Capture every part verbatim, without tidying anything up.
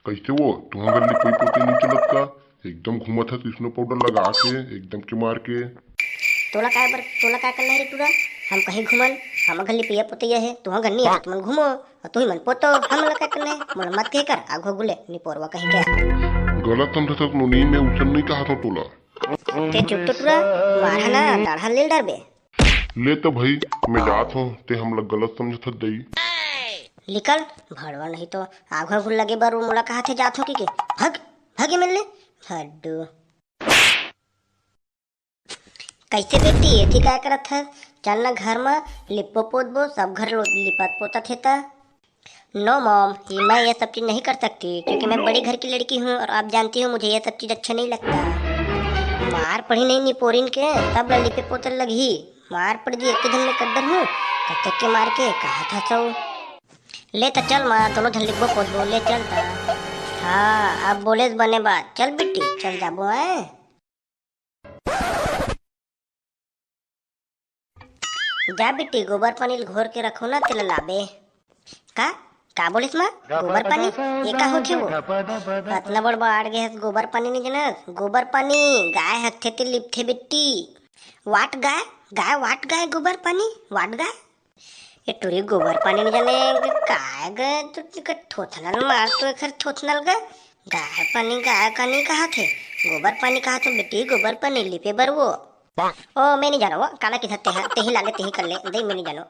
कइसे वो, तुंहर घर लिपई पोतई नइ चलत का? एकदम घूमत हस snow powder लगा के, एकदम के मार के। तोला काय बर, तोला काय करना हे रे टूरा? हम कहीं घूमन, हमर घर लिपइया पोतइया हे, तुंहर घर नइ हे, तुमन घूमो अउ तुहीं मन पोतो, हमला काय करना हे? मोला मत कहे कर, आघू आघू ले निपोरवा कहीं के। गलत समझत हस नोनी, मैं उसन नइ कहत हंव तोला। ते चुप तो टूरा, मारहा ना, दाढ़ा ले डरबे। ले तो भाई, मैं जात हंव, ते हमला गलत समझत हस दई। निकल भड़वा, नहीं तो आघू आघू लगे बर वो मोला कहत हे जात हंव कहिके। भग, भग ए मेर ले, भड्डू। कइसे बेटी, एती काय करत हस? चल ना घर म, लिपबो पोतबो, सब घर लो-, लिपत पोतत हे त। No mom, ये, मैं ये सब चीज नहीं कर सकती, क्योंकि मैं बड़ी घर की लड़की हूँ और आप जानती हो मुझे ये सब चीज अच्छा नहीं लगता। मार पड़ी नहीं निपोरिन के, तब ल लिपे पोते लगही। मार पड़ जी, एक झन में कद्दर हूँ, कतक के मार के कहा था सौ। ले त चल माँ, दोनों झन लिपबो पोतबो, ले चल त। हाँ, अब बोलेस बने बात, चल बिट्टी, चल जाबो, हैं? जा बिट्टी, गोबर पानी ल घोर के रखो ना, तेला लाबे। का? का बोलिस माँ? गोबर पानी? ये का होथे वो? अतना बड़ बाढ़ गे हस, गोबर पानी नइ जानस? गोबर पानी गाय हगथे ते लिपथे बिट्टी। वाट गाय? गाय वाट गाय गोबर पानी? वाट गाय? ये टुरी गोबर पानी नइ जाने, गाय गाय तो थोथनल मार तो एखर थोथनल गा। गाय पानी, गाय पानी कहाथे, गोबर पानी कहाथे बिट्टी, गोबर पानी लिपे बर वो। ओ, मैं नइ जानों वो, काला किथा तेहा, तेही लागे तेही कर ले, दई मैं नइ जानों।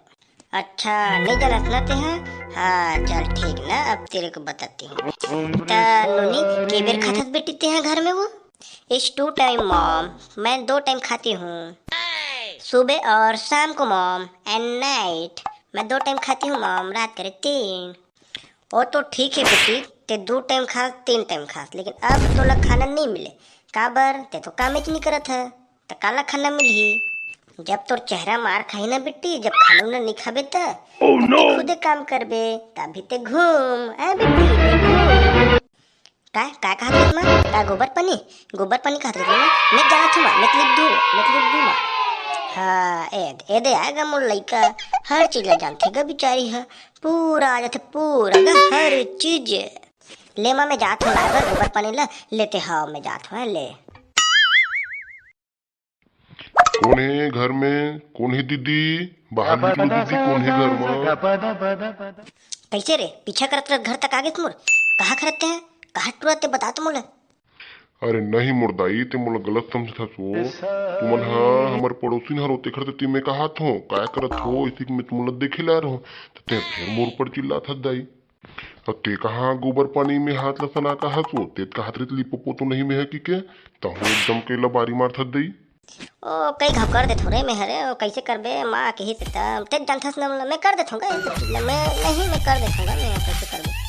अच्छा, नइ जानस ना तेहा? हाँ, चल ठीक ना, अब तेरे को बताती हूँ। त नोनी, के बेर खाथस बिट्टी तेहा घर में वो? It's two time mom, मैं दो टाइम खाती हूँ, सुबह और शाम को mom, and night, मैं दो टाइम खाती हूँ mom, रात करे तीन। ओ तो ठीक हे बिट्टी, ते दू टाइम खास, तीन टाइम खास, लेकिन अब तोला खाना नइ मिले। काबर? ते तो कामेच नइ करत ह, त काला खाना मिलही? जब तोर चेहरा मार खाही ना बिट्टी, जब खाना उना नइ खाबे त, तब ते खुदे काम करबे, तभी ते घूम, ए बिट्टी, ते घूम। काय, काय कहत रहिस माँ? काय गोबर पानी? गोबर पानी कहत रहिस माँ? मैं जानत हूँ माँ, मैं लिख दूँ, मैं लिख दूँ माँ। हाँ, ए, ए दे आएगा मोर लइका, हर चीज ला जानथे गा बिचारी ह। पूरा आ जाथे, पूरा गा, हर चीज। ले माँ, मैं जात हूँ लाए बर गोबर पानी ला, लेते हव, मैं जात हूँ, ले। कोन हे घर में? कोन हे दीदी? बाहर निकलो दीदी, कोन हे घर में? कइसे रे? पीछा करत करत घर तक आ गेस मोर। कहाँ खरत हे? कहाँ टुरत हे? बता तो मोला। अरे नहीं मोर दाई, ते मोला गलत समझत हस वो। तुमन हा हमर पड़ोसिन हरो, तेखर सेती मैं कहत हों, काय करत हो, इसी में तुमन ला देखे ला रहो, त ते फेर मोर ऊपर चिल्लात हस दाई। अउ ते कहाँ गोबर पानी में हाथ ला सना कहत हो, ते कहत रहिस लिपो पोतो नहीं में ह कहिके, तहूँ एकदम के ला बारी मारत हस दाई। ओ, कई घाव कर देथों रे मैं हरे, ओ, कइसे करबे, माँ कहिस त, ते जानथस ना मोला, मैं कर देथों गा, ये सब चीज ला मैं, नहीं, मैं कर देथों गा, मैं कइसे करबे।